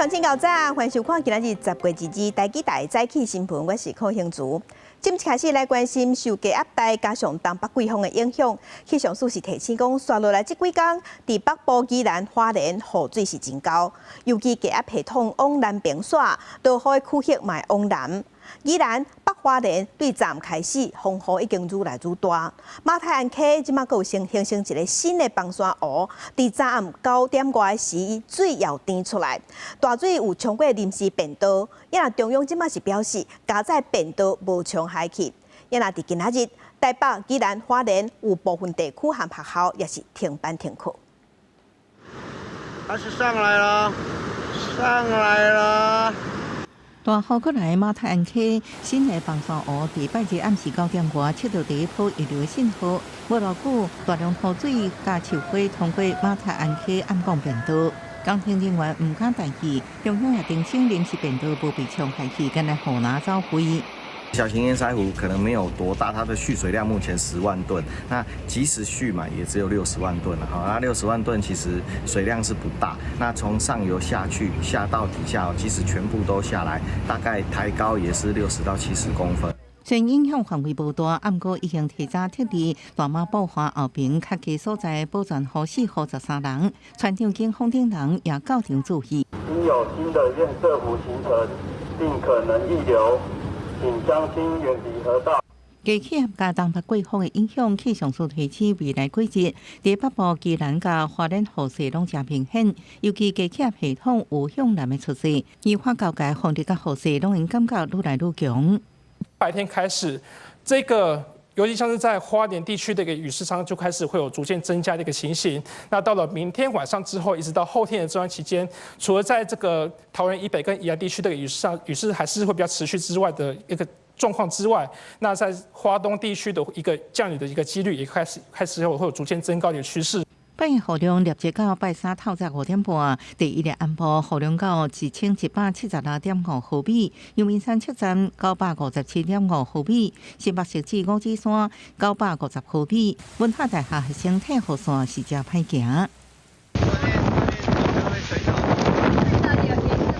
鄉親𠢕早，歡迎收看今仔日10月22台語台早起新聞，我是柯興竹。這開始來關心受低壓帶加上東北季風的影響，氣象署是提醒講，紲落來這幾工，佇北部宜蘭花蓮雨水是真厚，尤其低壓系統往南邊徙，落雨的區域嘛會往南。宜蘭北花蓮對昨暗開始風雨已經愈來愈大，馬太鞍溪這馬閣有先形成一个新的崩山湖，佇昨暗9點外時水又甜出來，大水有衝過臨時便道，也若中央這馬是表示加載便道無衝害去，也若佇今仔日台北、宜蘭、花蓮有部分地區和學校也是停班停課。它是上來了，上來了。大雨過來，馬太鞍溪新的崩山湖佇拜日暗時9點外測到第一波溢流信號，無偌久大量雨水佮樹花通過馬太鞍溪暗港便道，工程人員毋敢大意，中央也提醒臨時便道無被沖害去，敢若雨林走飛。小型堰塞湖可能沒有多大，它的蓄水量目前10萬噸，那即使蓄滿也只有六十萬噸了哈。那六十萬噸其實水量是不大，那從上游下去下到底下，即使全部都下來，大概抬高也是60到70公分。雖然影響範圍無大，毋過已經提早撤離大馬埔華後爿較低所在保全予4戶13人，船長兼風頂人也到場注意。應有新的堰塞湖形成，並可能溢流。請鄉親遠離河道。低氣壓佮東北季風的影響，氣象署提醒未來幾日，佇北部宜蘭佮花蓮雨勢攏誠明顯，尤其低氣壓系統有向南的趨勢，宜花交界風力佮雨勢攏會感覺愈來愈強。白天開始，這個尤其像是在花蓮地區的一個雨勢上，就開始會有逐漸增加的一個情形。那到了明天晚上之後，一直到後天的這段期間，除了在這個桃園以北跟宜蘭地區的雨勢上，雨勢還是會比較持續之外的一個狀況之外，那在花東地區的一個降雨的一個幾率也開始會有逐漸增高的趨勢。拜一雨量錄制到拜三透早5點半，第一日暗晡雨量到1176.5毫米，陽明山測站957.5毫米，新北市五指山950毫米，文化大學學生退雨傘是誠歹行。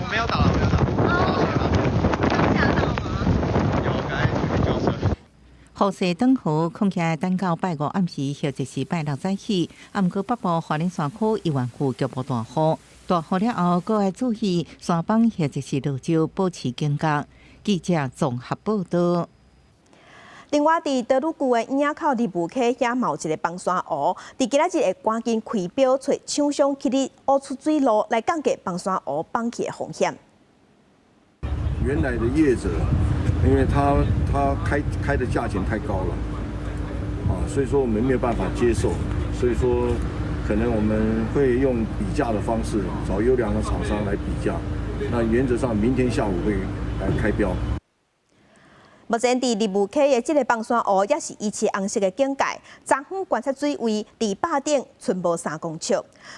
我沒有打，沒有打。嚇到嗎？有，剛才救生。雨勢轉好，看起來等到拜五暗時或者是拜六早起。毋過北部花蓮山區猶原有局部大雨，大雨了後，閣愛注意山崩或者是落石，保持警覺。記者綜合報道。另外，佇多魯郡的嶺仔口立霧溪遐嘛有一个崩山湖，佇今仔日會趕緊開標，揣廠商去咧挖出水路來降低崩山湖崩去的風險。原來的業者，因為他開的價錢太高了，啊，所以說我們沒有辦法接受，所以說可能我們會用比價的方式，找優良的廠商來比價。那原則上明天下午會來開標。目前佇立霧溪的這个崩山湖也是維持紅色的警戒，昨昏觀測水位佇壩頂賰無3公尺。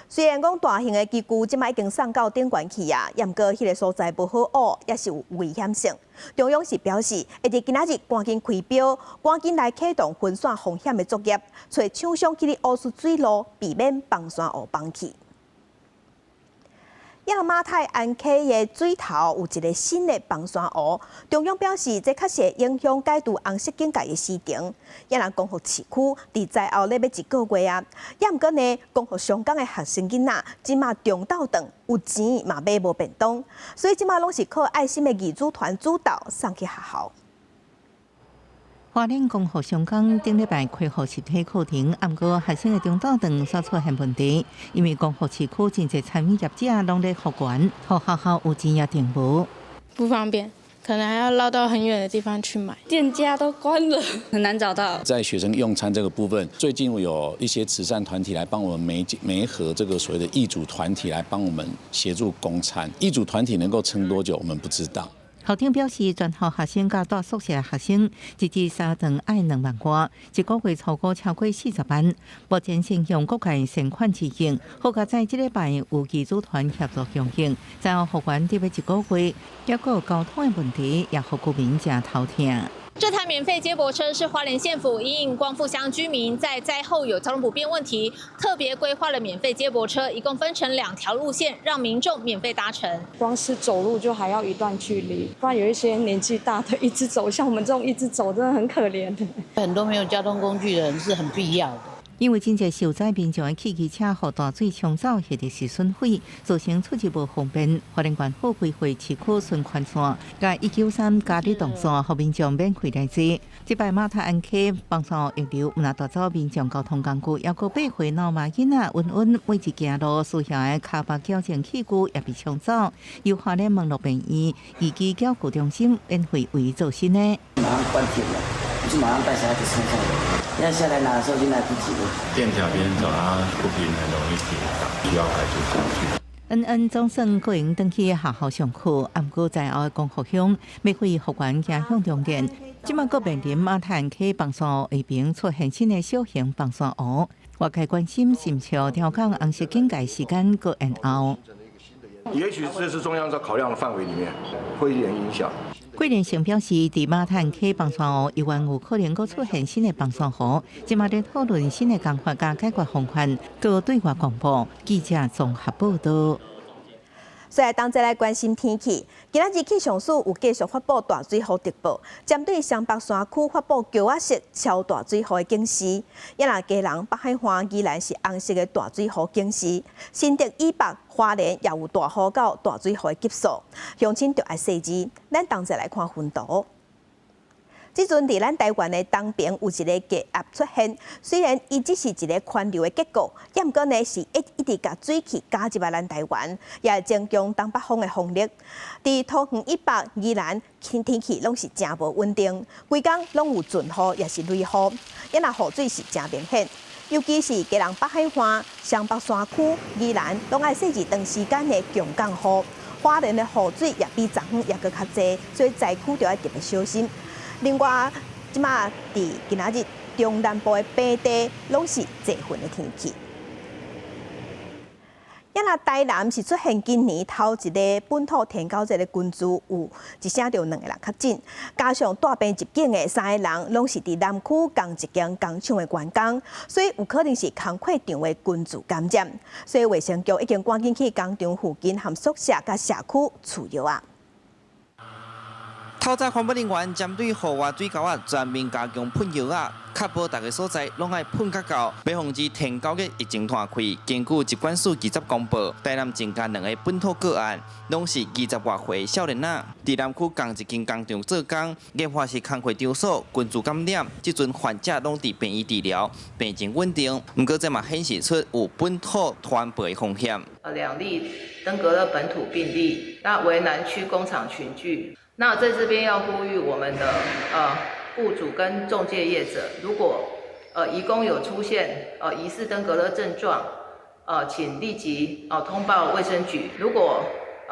雖然講大型的機具這擺已經送到頂懸去啊，毋過彼个所在無好挖，也是有危險性。中央是表示，會佇今仔日趕緊開標，趕緊來啟動分散風險的作業，揣廠商去咧挖出水路，避免崩山湖崩去。也馬太鞍溪的水頭有一个新的崩山湖，中央表示這確實會影響解除紅色警戒的時程。也若光復市區佇災後咧欲一個月啊，也毋過呢，光復雙江的學生囡仔，這馬中晝頓有錢嘛買無便當，所以這馬攏是靠愛心的義肢團主導送去學校。花蓮光復雙江頂禮拜開放實體課程，毋過學生的中晝頓煞出現問題，因為光復市區真濟餐飲業者攏咧復原，予學校有錢也訂無。不方便，可能還要繞到很遠的地方去買，店家都關了，很難找到。在學生用餐這個部分，最近有一些慈善團體來幫我們媒合這個所謂的義煮團體來幫我們協助供餐。義煮團體能夠撐多久，我們不知道。校長表示，全校學生佮蹛宿舍學生，一日三頓愛2萬外，一個月超過超過40萬。目前先向各界善款支應，好佳哉這禮拜有義肢團協助供應，災後復原得欲一個月，抑閣有交通的問題，也予居民誠頭痛。這台免費接駁車是花蓮縣府因應光復鄉居民在災後有交通不便問題，特別規劃了免費接駁車，一共分成兩條路線，讓民眾免費搭乘。光是走路就還要一段距離，不然有一些年紀大的一直走，像我們這種一直走，真的很可憐。很多沒有交通工具的人是很必要的。因為真濟受災民眾的汽機車予大水沖走，或者是損毀，造成出入無方便。花蓮縣府規劃市區循環線，佮193嘉里動線，予民眾免費來坐。這擺馬太鞍溪崩山溢流，毋但帶走民眾交通工具，猶閣8歲老媽囡仔溫溫每日行路需要的跤目矯正器具也被沖走。由花蓮門諾病院義肢矯具中心免費為伊做新的。馬上關停了，就馬上帶小孩子衝上來，要下來拿的時候就來不及了。墊腳邊走，它不平，很容易跌倒，需要改組上去。恩恩總算閣會用轉去學校上課，毋過在後的光復鄉免費復原走向重建，這馬閣面臨馬太鞍溪崩山下邊出現新的小型崩山湖，外界關心是毋是調降紅色警戒時間閣延後。也許這是中央在考量的範圍裡面，會有點影響。桂連勝表示，佇馬太鞍溪崩山湖猶原有可能閣出現新的崩山湖，這馬咧討論新的工法佮解決方案，閣對外公布。記者綜合報道。所以，當再來關心天氣，今仔日氣象署有繼續發布大水雨特報，針對雙北山區發布橋仔式超大水雨的警示。也若基隆、北海岸依然是紅色的大水雨警示。新竹以北、花蓮也有大雨到大水雨的級數，鄉親著愛細緻。咱同齊來看雲圖。這陣佇咱台灣的東邊有一个低壓出現，雖然伊只是一个環流的結果，毋過呢是一一直共水汽加入來咱台灣，也會增強東北風的風力。佇桃園以北、宜蘭天天氣攏是誠無穩定，規工攏有陣雨，抑是雷雨，也若雨水是誠明顯。尤其是基隆北海岸、雙北山區、宜蘭，攏愛細緻長時間的強降雨。花蓮的雨水也比昨昏猶閣較濟，所以災區著愛特別小心。另外，這馬佇今仔日中南部的平地，攏是濟雲的天氣。也若台南是出現今年頭一个本土天狗這个群聚，有一聲就兩个人確診，加上帶病入境的三个人，攏是佇南區仝一間工廠的員工，所以有可能是工課場的群聚感染。所以衛生局已經趕緊去工廠附近和宿舍佮社區取藥仔。透早環保人員針對戶外水溝仔全面加強噴藥仔，確保逐个所在攏愛噴較夠，欲防止天狗的疫情湠開。根據疾管署二十公報，台南增加兩个本土個案，攏是二十外歲少年仔，佇南區仝一間工廠做工，研判是工課場所群聚感染，這陣患者攏佇病院治療，病情穩定。毋過這嘛顯示出有本土傳播的風險。兩例登革熱本土病例，那為南區工廠群聚。那在這邊要呼籲我們的雇主跟仲介業者，如果移工有出現疑似登革熱症狀，請立即通報衛生局。如果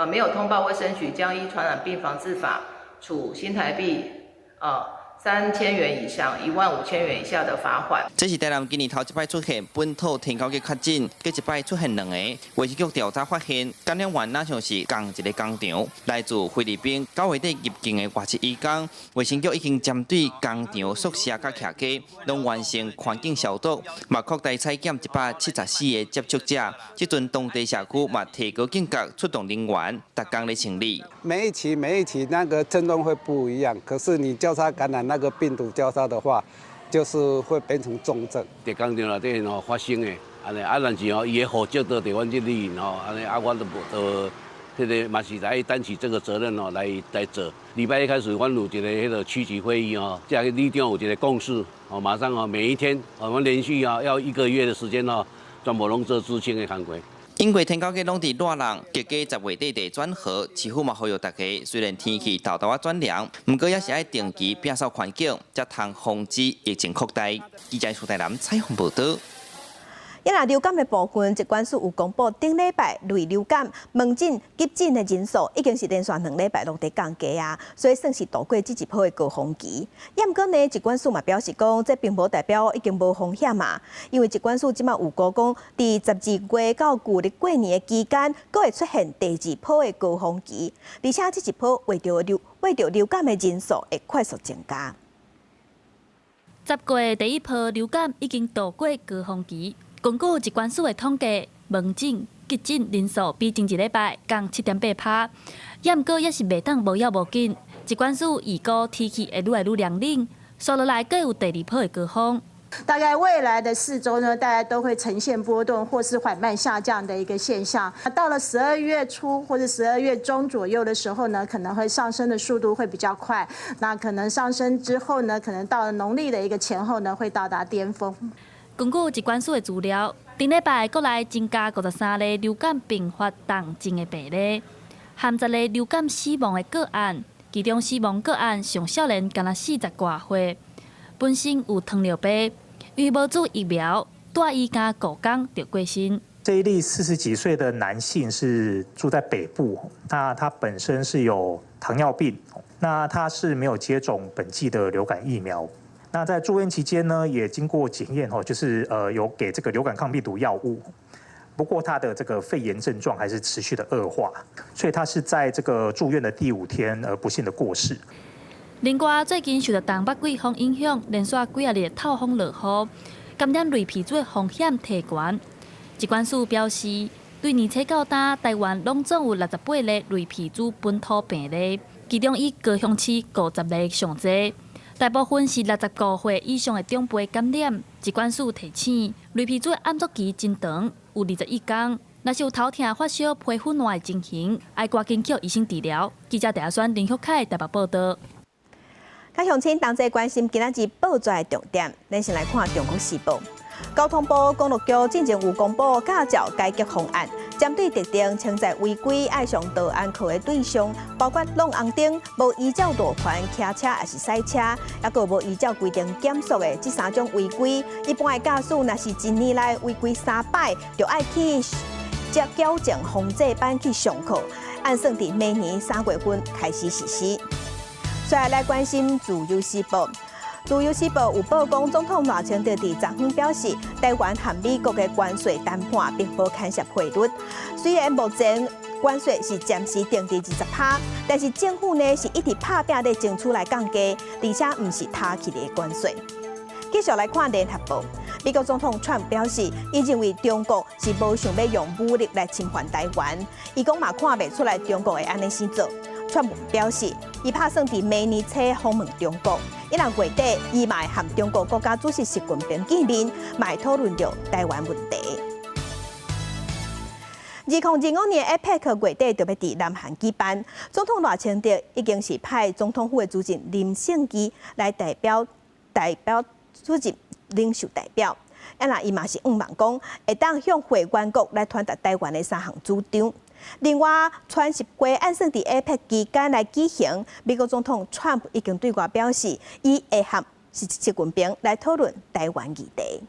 沒有通報衛生局，將依傳染病防治法處新台幣3000元以上1萬5千元以下的罰款。這是台南今年頭一擺出現本土天狗的確診，閣一擺出現兩個。衛生局調查發現，感染源若像是仝一个工廠，來自菲律賓九月底入境的外籍移工。衛生局已經針對工廠宿舍佮徛家，攏完成環境消毒，嘛擴大採檢174个接觸者。這陣當地社區嘛提高警覺，出動人員，逐工咧清理。每一期每一期那個症狀會不一樣，可是你交叉感染那個病毒交叉的話，就是會變成重症。佇工廠內底吼發生的，按呢啊，但是吼伊的戶籍都佇阮這裡吼，按呢啊，阮都無都，彼个嘛是來擔起這個責任哦，來做。禮拜一開始，阮有一个彼个區級會議哦，這个里長有一个共識哦，馬上哦，每一天我們連續啊要一個月的時間哦，全部攏做孳清的工作。因為天狗節攏佇熱人，各家10月底地轉和，市府嘛呼籲大家，雖然天氣沓沓仔轉涼，毋過也是愛定期摒掃環境，才通防止疫情擴大。記者蘇台南採訪報導。也若流感的部分，疾管署有公布，頂禮拜類流感門診急診的人數已經是連續兩禮拜攏佇降低啊，所以算是度過這一波的高峰期。也毋過呢，疾管署嘛表示講，這並無代表已經無風險啊，因為疾管署這馬有估講，佇12月到舊曆過年的期間，閣會出現第二波的高峰期，而且這一波患著流患著流感的人數會快速增加。10月第一波流感已經度過高峰期。根據疾管署的統計，門診、急診人數比前一禮拜降7.8%，也毋過猶是袂當無要無緊。疾管署預估天氣會愈來愈涼冷，紲落來閣有第二波的高峰。大概未來的4周呢，大家都會呈現波動或是緩慢下降的一個現象。到了12月初或者12月中左右的時候呢，可能會上升的速度會比較快。那可能上升之後呢，可能到了農曆的一個前後呢，會到達巔峰。根據疾管署的資料，頂禮拜國內增加53例流感併發重症的病例，含10例流感死亡的個案，其中死亡個案上少年干焦40外歲，本身有糖尿病。因為無注疫苗，蹛醫敢5工就過身。這一例40幾歲的男性是住在北部，那他本身是有糖尿病，那他是沒有接種本劑的流感疫苗。那在住院期間呢，也經過檢驗，哦，就是有給這個流感抗病毒藥物，不過他的這個肺炎症狀還是持續的惡化，所以他是在這個住院的第五天而不幸的過世。另外，最近受到東北季風影響，連續幾仔日透風落雨，感染類鼻疽風險提懸。疾管署表示，對年初到今，台灣攏總有68例類鼻疽本土病例，其中以高雄市50例上濟，大部分是65歲以上的長輩感染。疾管署提醒，類鼻疽暗作期真長，有21工。若是有頭痛、發燒、皮膚爛的情形，愛趕緊叫醫生治療。記者鄭阿選、林旭凱台北報道。較鄉親同齊關心今仔日報紙的重點，咱先來看《中國時報》。交通部公路局進前有公布駕照改革方案，針對特定潛在違規愛上道安課的對象，包括挵紅燈、無依照路權騎車抑是賽車，抑閣無依照規定減速的這三種違規，一般的駕駛若是一年內違規三擺，就愛去接矯正防制班去上課，按算佇明年3月份開始實施。再來關心《自由時報》，《自由時報》有報講，總統賴清德佇昨昏表示，台灣和美國的關稅談判並無牽涉匯率。雖然目前關稅是暫時定佇20%，但是政府呢是一直拍拚咧爭取來降低，而且毋是塔起的關稅。繼續來看《聯合報》，美國總統川普表示，伊認為中國是無想欲用武力來侵犯台灣，伊講嘛看袂出來中國會按呢做。川普表示，伊拍算佇明年初訪問中國，伊若月底，伊嘛會和中國國家主席習近平見面，嘛會討論著台灣問題。2025年 APEC 月底就欲佇南韓舉辦，總統賴清德已經是派總統府的主任林勝基來代表出任領袖代表。啊，那伊嘛是向望講，會當向會員國來傳達台灣的三項主張。另外，川習會按算佇 APEC 期間來舉行，美國總統川普已經對外表示，伊會和習近平來討論台灣議題。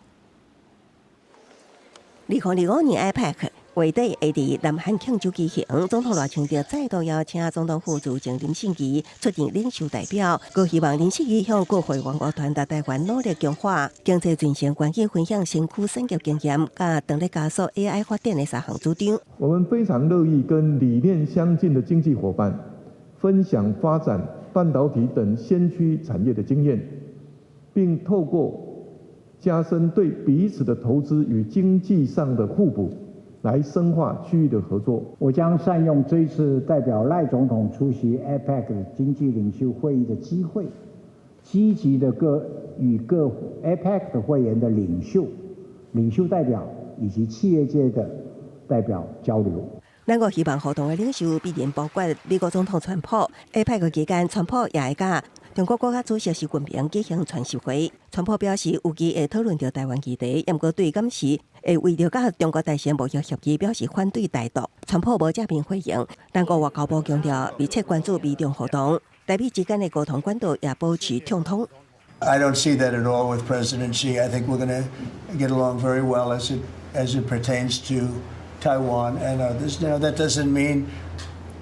2025年 APEC 月底會佇南韓慶州舉行，總統賴清德再度邀請總統府主任林勝基出任領袖代表，閣希望林勝基向各會員國傳達台灣努力強化經濟振興關係，分享新區產業經驗，佮當咧加速 AI 發展的三項主張。我們非常樂意跟理念相近的經濟夥伴分享發展半導體等先驅產業的經驗，並透過加深對彼此的投資與經濟上的互補，來深化區域的合作。我將善用這一次代表賴總統出席 APEC 經濟領袖會議的機會，積極的與各 APEC 的會員的領袖、領袖代表以及企業界的代表交流。兩國希望活動的領袖必然包括美國總統川普。APEC 期間，川普也會佮中國國家主席習近平舉行川習會。川普表示，預計會討論著台灣議題，毋過對敢是會為著佮中國達成貿易協議表示反對態度。川普無正面回應，兩國外交部強調密切關注美中互動，台美之間的溝通管道也保持暢通。 I don't see that at all with President Xi. I think we're going to get along very well as it pertains to Taiwan and others. Now, that doesn't mean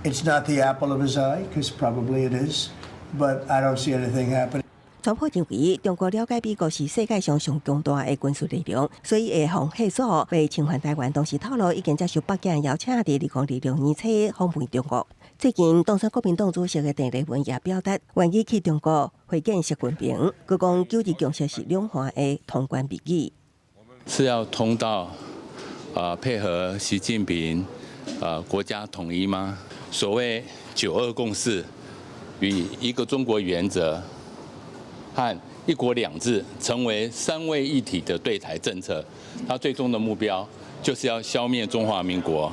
it's not the apple of his eye, because probably it is, but I don't see anything happening. 川普認為中國了解美國是世界上上強大的軍事力量，所以會予嚇阻欲侵犯台灣。同時透露已經接受北京邀請，佇2026年初訪問中國。最近當選國民黨主席的鄭麗文也表達願意去中國。會見習近平，閣講九二共識是兩岸的通關密語。是要通到配合習近平國家統一嗎？所謂九二共識與一個中國原則和一國兩制成為三位一體的對台政策，它最終的目標就是要消滅中華民國，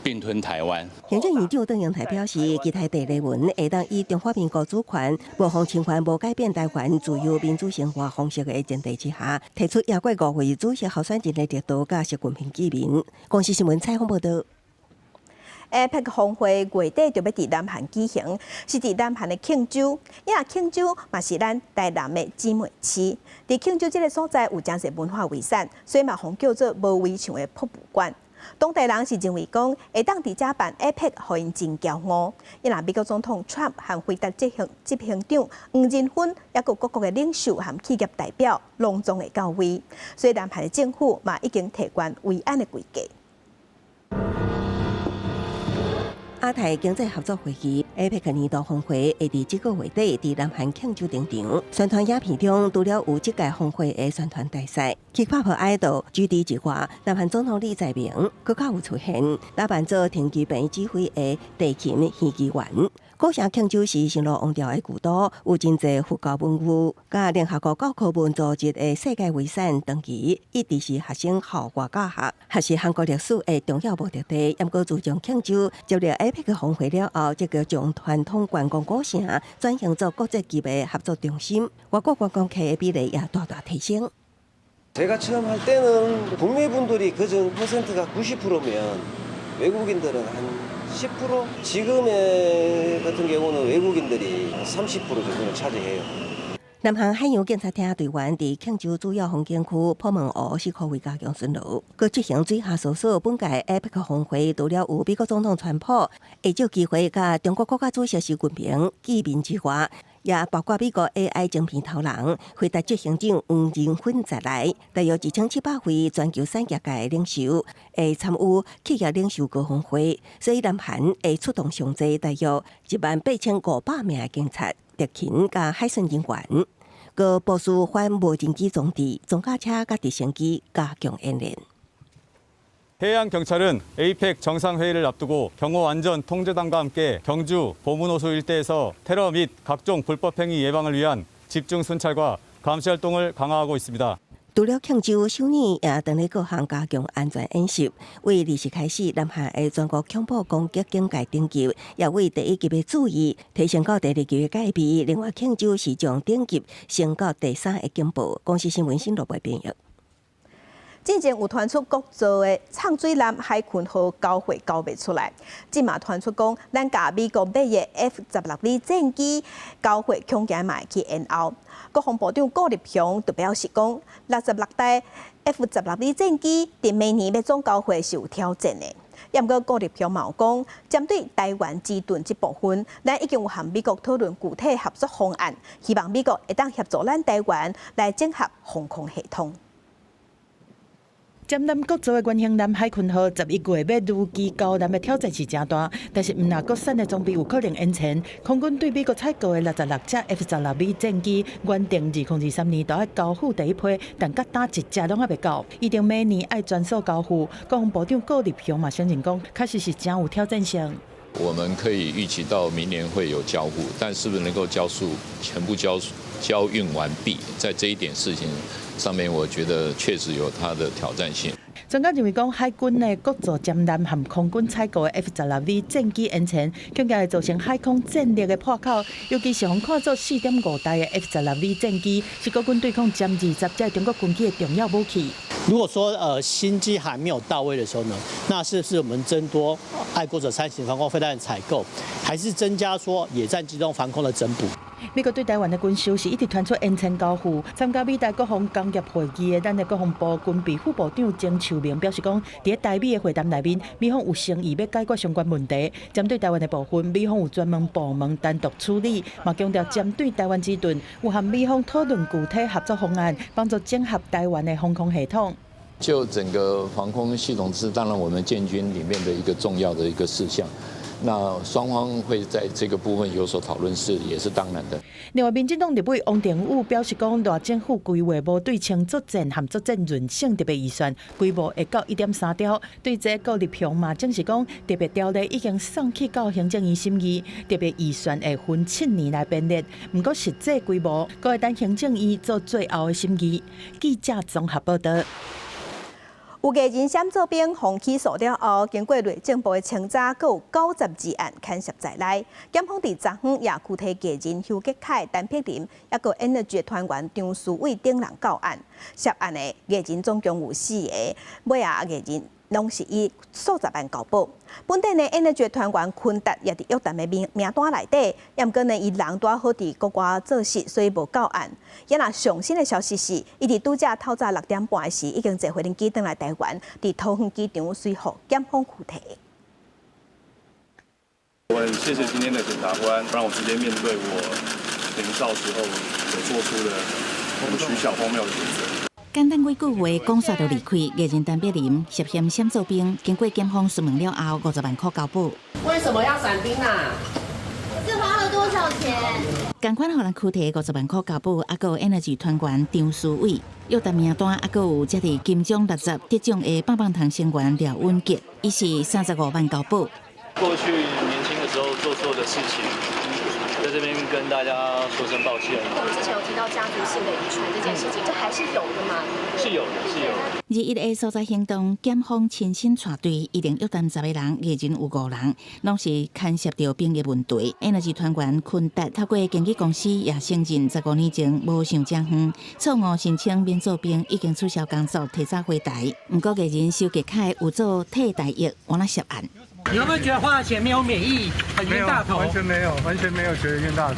併吞台灣。行政院長卓榮泰表示，期待鄭麗文會當以中華民國主權無予侵犯、無改變台灣自由民主生活方式的前提之下，提出邀過五位主席候選人的力度，佮習近平見面。公視新聞採訪報導。 APEC 峰會月底就欲佇南韓舉行，是佇南韓的慶州，伊若慶州嘛是咱台南的姊妹市。佇慶州這个所在有誠濟文化遺產，所以嘛予叫做無圍牆的博物館。當地人是認為講，會當佇遮辦 APEC，予𪜶真驕傲。伊若美國總統川普和輝達執行長黃仁勳，抑閣各國的領袖和企業代表，攏總會到位。所以南韓的政府嘛已經提懸維安的規格。亞太經濟合作會議 APEC 年度峰會會佇這個月底佇南韓慶州登場。宣傳影片中，除了有這屆峰會的宣傳大使，K-pop idol GD 之外，南韓總統李在明閣較有出現，打扮做停機坪指揮的地勤戲劇員。古城慶州是暹羅王朝的古都，有真濟佛教文物，佮聯合國教科文組織的世界遺產，長期一直是學生校外教學，學習韓國歷史的重要目的地。毋過自從慶州接了 APEC 峰會了後，這個將傳統觀光古城轉型做國際級的合作中心，外國觀光客的比例也大大提升。 제가 처음 할 때는 국내 분들이 그중 퍼센트가 90%면 외국인들은 한 10%? 지금의 같은 경우는 외국인들이 30% 정도를 차지해요. 南韓海洋警察廳隊員佇慶州主要風景區普門湖四箍圍加強巡邏，閣執行水下搜索。本屆 APEC 峰會除了有美國總統川普會藉機會佮中國國家主席習近平見面之外，也包括美國 AI 晶片頭人輝達執行長黃仁勳在內，大約2700位全球產業界的領袖會參與企業領袖高峰會，所以南韓會出動上濟大約18,500名的警察、特勤佮海巡人員，閣部署反無人機裝置、裝甲車佮直升機加強演練。 해양경찰은 APEC 정상회의를 앞두고 경호안전통제단과 함께 경주 보문호수 일대에서 테러 및 각종 불법행위 예방을 위한 집중 순찰과 감시 활동을 강화하고 있습니다. 除了慶州，首爾也當咧各項加強安全演習。為20日開始，南韓的全國恐怖攻擊警戒等級也為第一級的注意提升到第二級的戒備。另外，慶州是將等級升到第三个警報。公視新聞新羅編譯。進前有傳出國造的藏水艦海鯤號交貨交袂出來，這馬傳出講，咱共美國買的 F 十六 V 戰機交貨恐驚嘛會去延後。國防部長顧立雄就表示講，66台 F 十六 V 戰機佇明年欲總交貨是有挑戰的。也毋過顧立雄嘛有講，針對台灣之盾這部分，咱已經有和美國討論具體合作方案，希望美國會當協助咱台灣來整合防空系統。針對國造的原型艦海鯤號11月欲如期交艦的挑戰是誠大，但是毋但國產的裝備有可能延遲。空軍對美國採購的66架 F 十六 V 戰機，原定2023年就愛交付第一批，但佮今一隻攏猶未到，預定明年愛全數交付。國防部長顧立雄嘛承認講，確實是誠有挑戰性。我們可以預期到明年會有交付，但是不是能夠交付全部交運完畢，在這一點事情上面，我覺得確實有它的挑戰性。專家認為講，海軍的國造潛艦和空軍採購的 F 十六 V 戰機延遲，恐驚會造成海空戰力的破口。尤其是予看做4.5代的 F 十六 V 戰機，是國軍對抗殲20這中國軍機的重要武器。如果說新機還沒有到位的時候呢，那是不是我們增多愛國者三型防空飛彈採購，還是增加說野戰機動防空的增補？美國對台灣的軍售是一直傳出延遲交付。參加美台國防工業會議的咱的國防部軍備副部長曾秋明表示講，佇台美的會談內面，美方有誠意欲解決相關問題。針對台灣的部分，美方有專門部門單獨處理，嘛強調針對台灣之盾，有和美方討論具體合作方案，幫助整合台灣的防空系統。就整個防空系統是當然我們建軍裡面的一個重要的一個事項。那雙方會在這個部分有所討論，是也是當然的。另外，民進黨立委王定宇表示講，賴政府規劃無對稱作戰和作戰韌性特別預算規模會到1.3兆。對這郭立雄嘛，證實講特別條例已經送去到行政院審議，特別預算會分7年來編列，毋過實際規模，閣會等行政院做最後的審議。記者綜合報道。有藝人閃做兵予起訴了後，經過內政部的清查，閣有92案牽涉在內。檢方佇昨昏也拘提藝人邱吉凱、陳柏霖，抑閣 Energy 團員張書偉等人到案。涉案的藝人總共有四个，尾仔藝人攏是以數十萬交保。本底呢，Energy 團員坤達也佇約談的名名單內底，抑毋過呢，伊人拄好佇國外做事，所以無到案。也若上新的消息是，伊佇拄才透早6點半的時，已經坐飛機轉來台灣，佇桃園機場隨予檢方拘提。我很謝謝今天的檢察官，讓我直接面對我年少時候所做出的很取巧荒謬的選擇。簡單幾句話講煞就離開，藝人陳柏霖涉嫌閃做兵，經過檢方詢問了後，50萬塊交保。為什麼要傘兵啊？這花了多少錢？仝款予人拘提50萬塊交保，抑閣有 Energy 團員張書偉，約談名單，抑閣有這佇金鐘六十得獎的棒棒糖成員廖允傑，伊是35萬交保。過去年輕的時候做錯的事情，在這邊跟大家說聲抱歉。我們之前有提到家族性的遺傳這件事情，這還是有的嘛？是有的，是有的。21个搜查行動，檢方親身帶隊，一共約談10個人，藝人有五人，攏是牽涉著兵役問題。Energy 團員坤達透過經紀公司也承認，15年前無想遮遠，錯誤申請免做兵，已經取消工作，提早回台。毋過藝人蕭傑凱有做替代役，換來涉案。你會不會覺得花了錢沒有免疫，很冤大頭？完全沒有，完全沒有覺得冤大頭。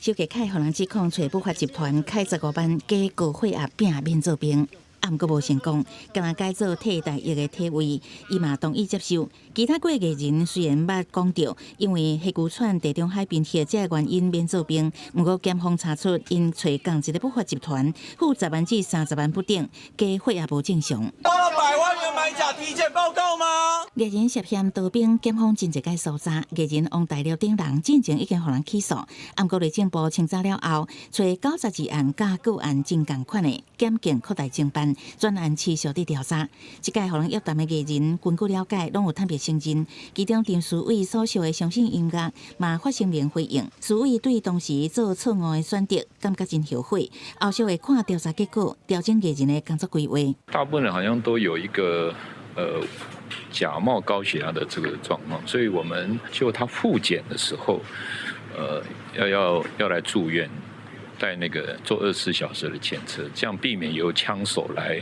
蕭傑凱予人指控，揣不法集團開15萬假高血壓餅免做兵。啊，毋過無成功，敢若改做替代役的體位，伊嘛同意接受。其他幾个藝人雖然捌講著，因為火龜喘地中海貧血這個原因免做兵，毋過檢方查出𪜶揣仝一个不法集團，付10萬至30萬不等，假血壓無正常。花了百萬元買假體檢報告嗎？藝人涉嫌逃兵，檢方真濟擺搜查，藝人王大陸等人進前已經予人起訴，毋過內政部清查了後，揣92案佮個案真仝款的，檢警擴大偵辦，專案持續佇調查。這屆予人約談的藝人，根據了解，攏有坦白承認。其中陳書偉所屬的相信音樂嘛發聲明回應，書偉對當時做錯誤的選擇感覺真後悔，後續會看調查結果，調整藝人的工作規劃。大部分人好像都有一個假冒高血壓的這個狀況，所以我們就他複檢的時候，要來住院，帶那個做24小時的檢測，這樣避免由槍手來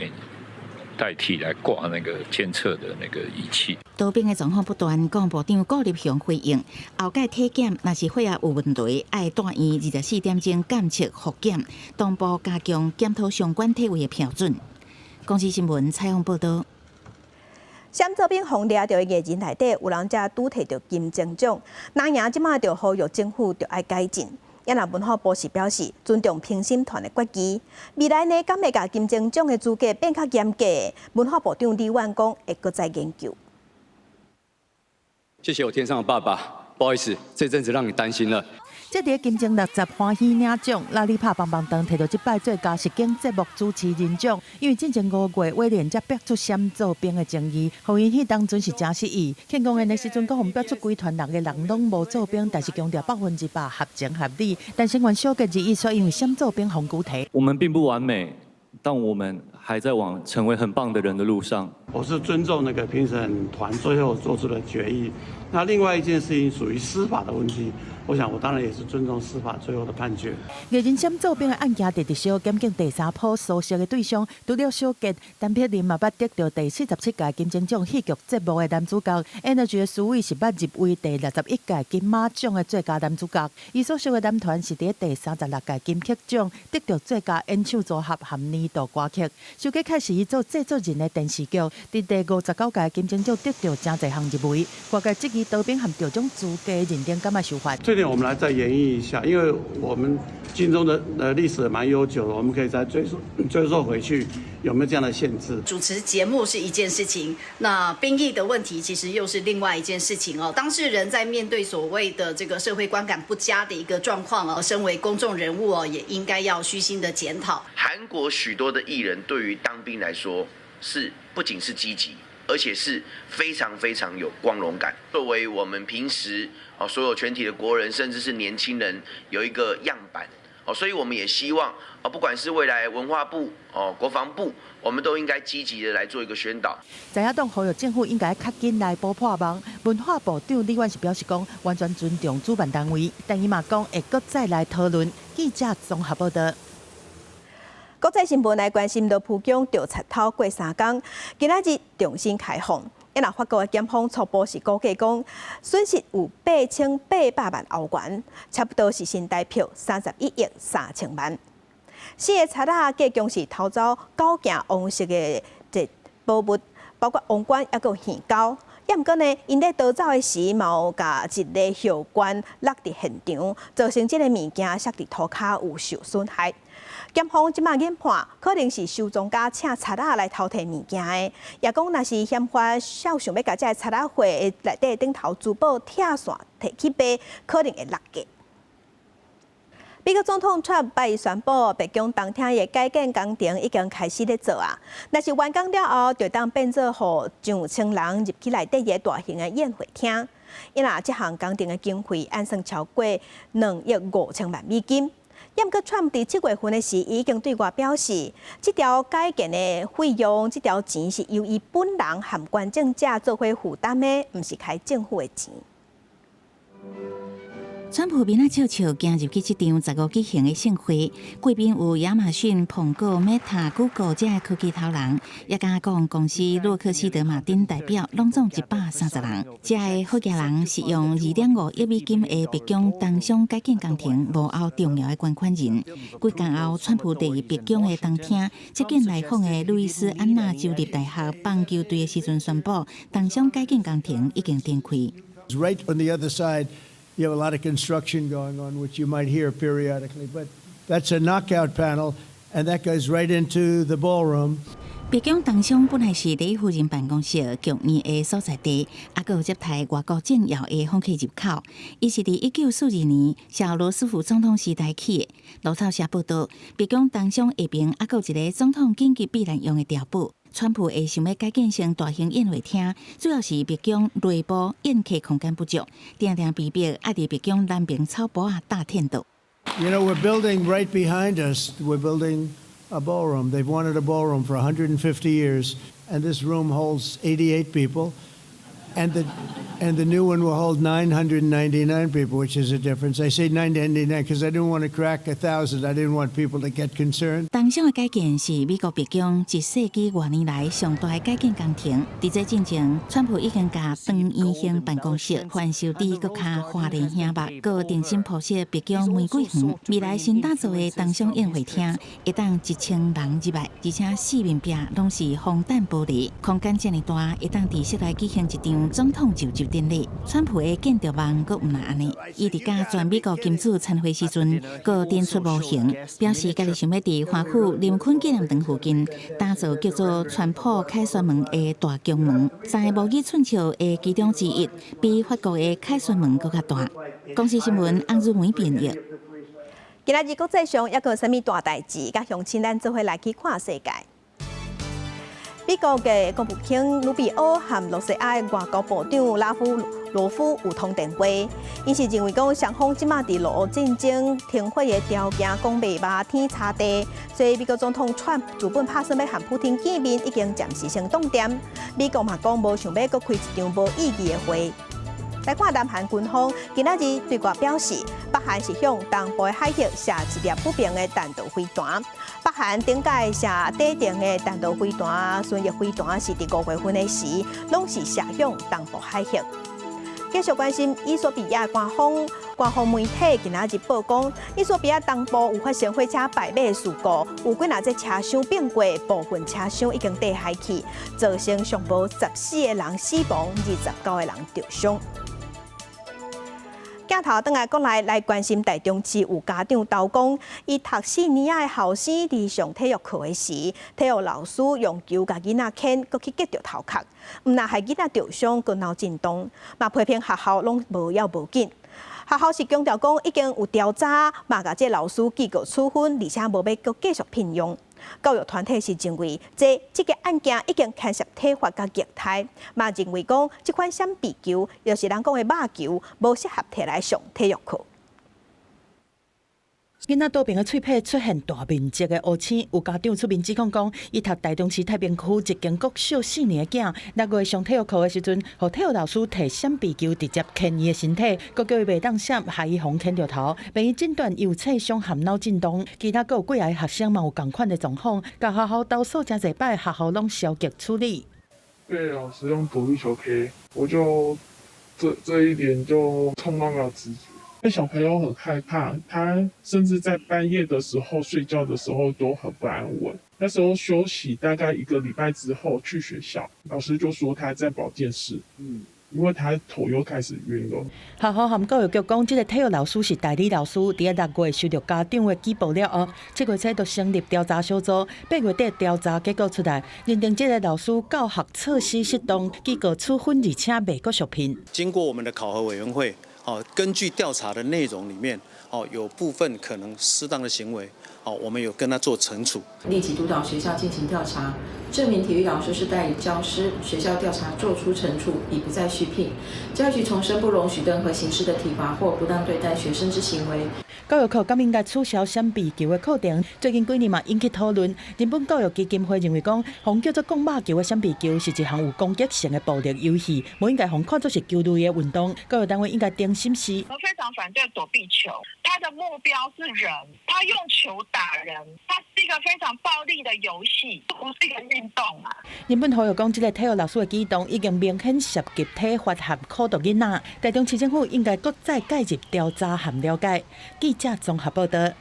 代替來掛那個監測的那個儀器。逃兵的狀況不斷，國防部長顧立雄回應：後擺體檢若是血壓有問題，愛住院24點鐘監測複檢，同步加強檢討相關體位的標準。公視新聞採訪報道。閃做兵予掠著的藝人內底，有人才拄提著金鐘獎，那贏這馬就呼籲政府著愛改進。也若文化部是表示尊重評審團的決議。未來呢，敢會共金鐘獎的資格變較嚴格？文化部長李萬剛會閣再研究。謝謝我天上的爸爸，不好意思，這陣子讓你擔心了。這佇金鐘60歡喜領獎，拉里拍棒棒糖提著這擺最佳實境節目主持人獎，因為進前5月威廉才爆出閃做兵的爭議，予𪜶彼當陣是誠失意。慶功宴的時陣，閣予爆出規團6個人攏無做兵，但是強調100%合情合理。但成員小傑二一說，因為閃做兵予拘提。我們並不完美，但我們還在往成為很棒的人的路上。我是尊重那個評審團最後做出的決議。那另外一件事情屬於司法的問題，我想我當然也是尊重司法最後的判決。藝人閃做兵的案件，佇直小檢警第三波搜索的對象，除了小傑、陳柏霖嘛，捌得著第47屆金鐘獎戲劇節目的男主角。Energy 的書偉是捌入圍第61屆金馬獎的最佳男主角。伊所屬的男團是佇第36屆金曲獎得著最佳演唱組合和年度歌曲。小傑開始伊做製作人的電視劇，佇第59屆金鐘獎得著誠濟項入圍，外界質疑逃兵和特種資格認定敢會受罰。這點我們來再研議一下，因為我們軍中的歷史蠻悠久的，我們可以再追溯回去，有沒有這樣的限制？主持節目是一件事情，那兵役的問題其實又是另外一件事情哦。當事人在面對所謂的這個社會觀感不佳的一個狀況哦，身為公眾人物哦，也應該要虛心的檢討。韓國許多的藝人對於當兵來說，是不僅是積極，而且是非常非常有光榮感。作為我們平時哦，所有全體的國人，甚至是年輕人，有一個樣板哦，所以我們也希望哦，不管是未來文化部哦、國防部，我們都應該積極的來做一個宣導。在野黨呼籲政府應該較緊來補破網。文化部長李婉是表示講，完全尊重主辦單位，但伊嘛講會閣再來討論。記者綜合報道。國際新聞來關心羅浮宮著賊偷過三工，今仔日重新開放。啊若法國的檢方初步是估計講，損失有8800萬歐元，差不多是新台票31億3000萬。四个賊仔計共是偷走九件王室的這寶物，包括王冠抑閣耳鈎。抑毋過呢，𪜶咧逃走的時，嘛有共一个血罐落佇現場，造成這个物件摔佇塗跤有受損害。檢方這馬研判，可能是收藏家請賊仔來偷提物件的，也講若是嫌犯想欲共這个賊仔貨內底頂頭珠寶拆線提去賣，可能會落價。美國總統川普拜一宣布，白宮東廳的改建工程已經開始咧做啊。若是完工了後，就當變做予上千人入去內底的大型的宴會廳。因為這項工程的經費按算超過2億5千萬美金。毋過，川普佇7月份的時，已經對外表示，這條改建的費用，這條錢是由伊本人和捐贈者做伙負擔的，毋是開政府的錢。川普面仔笑笑行入去這場15舉行的盛會，貴賓有亞馬遜、蘋果、Meta、Google 這科技頭人，也佮講公司洛克希德馬丁代表，攏總130人。這个好額人是用2.5億美金的白宮東廂改建工程幕後重要的捐款人。幾工後，川普佇白宮的東廳接見來訪的路易斯安那州立大學棒球隊的時陣，宣布東廂改建工程已經展開。 Right on the other side. You have a lot of construction going on, which you might hear periodically, but that's a knockout panel, and that goes right into the ballroom. 白宮東廂本來是第一夫人辦公室、劇院的所在地，抑閣有接待外國政要的訪客入口。伊是佇1942年小羅斯福總統時代起的。路透社報道，白宮東廂下爿抑閣有一個總統緊急避難用的碉堡。川普會想欲改建成大型宴會廳，主要是白宮內部宴客空間不足，定定被逼愛佇白宮南邊草埔仔搭天道。 We're building right behind us. We're building a ballroom. They've wanted a ballroom for 150 years, and this room holds 88 people. And the new one will hold 999 people, which is a difference. I say 999 because I didn't want to crack 1,000. I didn't want people to get concerned. 東廂的改建是美國白宮一世紀外年來上大的改建工程。佇這進前，川普已經共長圓形辦公室翻修得閣較華麗醒目，閣重新鋪設白宮玫瑰園。未來新打造的東廂宴會廳，會當1000人入來，而且四面壁攏是防彈玻璃，空間遮爾大，會當佇室內舉行一場總統就職典禮。川普的建築夢閣毋但按呢，伊佇佮全美國金主參會時陣，閣展出模型，表示家己想欲佇華府林肯紀念堂附近打造叫做川普凱旋門的大宮門，三个模擬寸尺的其中之一，比法國的凱旋門閣較大。公視新聞翁如梅編譯。今仔日國際上抑閣有啥物大代誌？佮鄉親咱做伙來去看世界。美國的國務卿魯比歐和羅西亞的外交部長拉夫羅夫有通電話，𪜶是認為講雙方這馬佇俄烏戰爭停火的條件講袂捌天差地，所以美國總統川普原本拍算欲和普丁見面，已經暫時先凍定。美國嘛講無想欲閣開一場無意義的會。來看南韓軍方今仔日對外表示，北韓是向東部的海域射一粒不明的彈道飛彈。北韓頂擺射底層的彈道飛彈、巡弋飛彈是佇5月份的時，攏是射向東部海域。繼續關心衣索比亞官方官方媒體今仔日報講，衣索比亞東部有發生火車敗馬事故，有幾若節車廂變過，部分車廂已經綴海去，造成上無14個人死亡，29個人著傷。鏡頭轉來國內來關心台中市有家長投講，伊讀四年仔的後生佇上體育課的時，體育老師用球共囡仔牽，閣去擊著頭殼，毋但害囡仔著傷，閣腦震盪，嘛批評學校攏無要無緊。學校是強調講已經有調查，嘛共這老師記過處分，而且無欲閣繼續聘用。教育團體是認為，這個案件已經牽涉體罰佮虐待，嘛認為講這款閃避球，就是人講的肉球，無適合提來上體育課。囡仔桌邊的喙䫌出現大面積的烏青，有家長出面指控講，伊讀台中市太平區一間國小四年的囝，6月上體育課的時陣，予體育老師提閃避球直接牽伊的身體，閣叫伊袂當閃，害伊予牽著頭，病醫診斷有挫傷和腦震盪。其他閣有幾个學生嘛有仝款的狀況，共學校投訴誠濟擺，學校攏消極處理。被老師用躲避球 K，我就這一點就痛到沒有知覺。那小朋友很害怕，他甚至在半夜的時候睡覺的時候都很不安穩。那時候休息大概一個禮拜之後去學校，老師就說他在保健室，因為他頭又開始暈了。學校和教育局講，這個體育老師是代理老師，佇6月收到家長的舉報了後，7月初就成立調查小組，8月底調查結果出來，認定這個老師教學措施失當，記過處分，而且袂閣續聘。經過我們的考核委員會。哦，根據調查的內容裡面，哦，有部分可能失當的行為，哦，我們有跟他做懲處。立即督導學校進行調查，證明體育老師是代理教師，學校調查做出懲處，已不再續聘。教育局重申不容許任何形式的體罰或不當對待學生之行為。教育課敢應該取消閃避球的課程？最近幾年嘛引起討論。日本教育基金會認為講，予叫做講肉球的閃避球是一項有攻擊性的暴力遊戲，無應該予看作是球類的運動。教育單位應該重審視。我非常反對躲避球，他的目標是人，他用球打人，它是一個非常暴力的遊戲，不是一個運動啊。日本呼籲講，這個體育老師的舉動已經明顯涉及體罰和苦毒囡仔，台中市政府應該閣再介入調查和了解。記者綜合報道。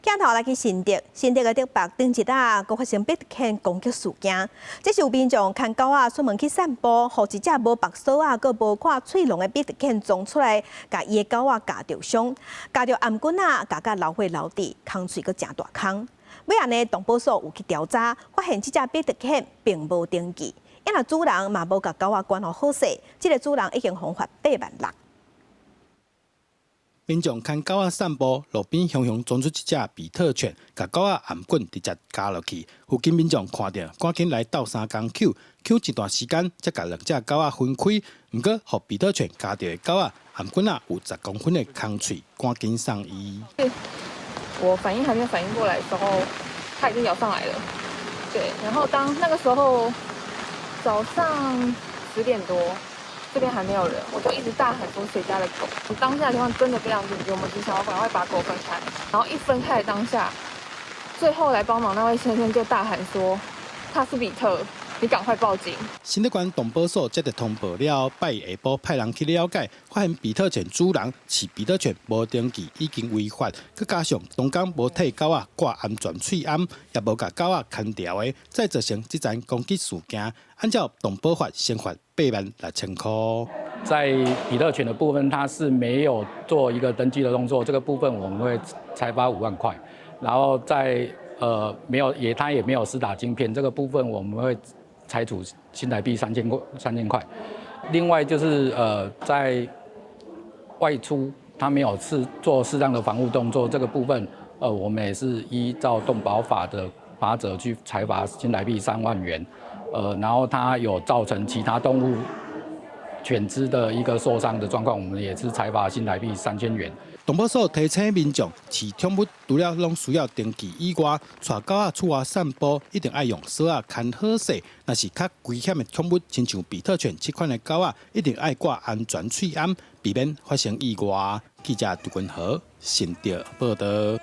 鏡頭來去新竹，新竹的竹北頂一仔，閣發生比特犬攻擊事件。這是有民眾牽狗仔出門去散步，予一隻無縛鎖仔、閣無掛喙籠的比特犬衝出來，共伊的狗仔咬著傷，咬著頷頸仔，咬甲流血流滴，空喙閣誠大空。尾仔呢，動保所有去調查，發現這隻比特犬並無登記，因為主人嘛無共狗仔管予好勢，這個主人已經予罰8萬6。民眾牽狗仔散步，路邊雄雄衝出一隻比特犬，共狗仔頷頸直接咬落去。附近民眾看著，趕緊來鬥相共抾，抾一段時間，才共兩隻狗仔分開。毋過，予比特犬咬著的狗仔頷頸仔有10公分的空喙，趕緊送醫。我反應還沒反應過來的時候，它已經咬上來了。對，然後當那個時候早上10點多。這邊還沒有人，我就一直大喊說誰家的狗。我當下的情況真的非常緊急，我們只想要趕快把狗分開。然後一分開的當下，最後來幫忙那位先生就大喊說他是比特，你趕快報警。新竹縣動保所接到通報了後，拜下晡派人去了解，發現比特犬主人飼比特犬無登記，已經違法，閣加上當工無替狗仔掛安全喙頷，也無共狗仔牽牢的，才造成這樁攻擊事件。按照動保法，先罰8萬6千塊。在比特犬的部分，它是沒有做一個登記的動作，這個部分我們會裁罰5萬塊。然後在沒有也，它也沒有施打晶片，這個部分我們會裁處新台幣3000塊。另外就是在外出，它沒有是做適當的防護動作，這個部分我們也是依照動保法的法則去裁罰新台幣3萬元。然後它有造成其他動物犬隻的一個受傷的狀況，我們也是裁罰新台幣3000元。動保所提醒民眾，飼寵物除了攏需要登記以外，帶狗仔出外散步，一定愛用鎖仔牽好勢。若是較危險的寵物，親像比特犬這款的狗仔，一定愛掛安全喙頷，避免發生意外。記者杜君豪新竹報道。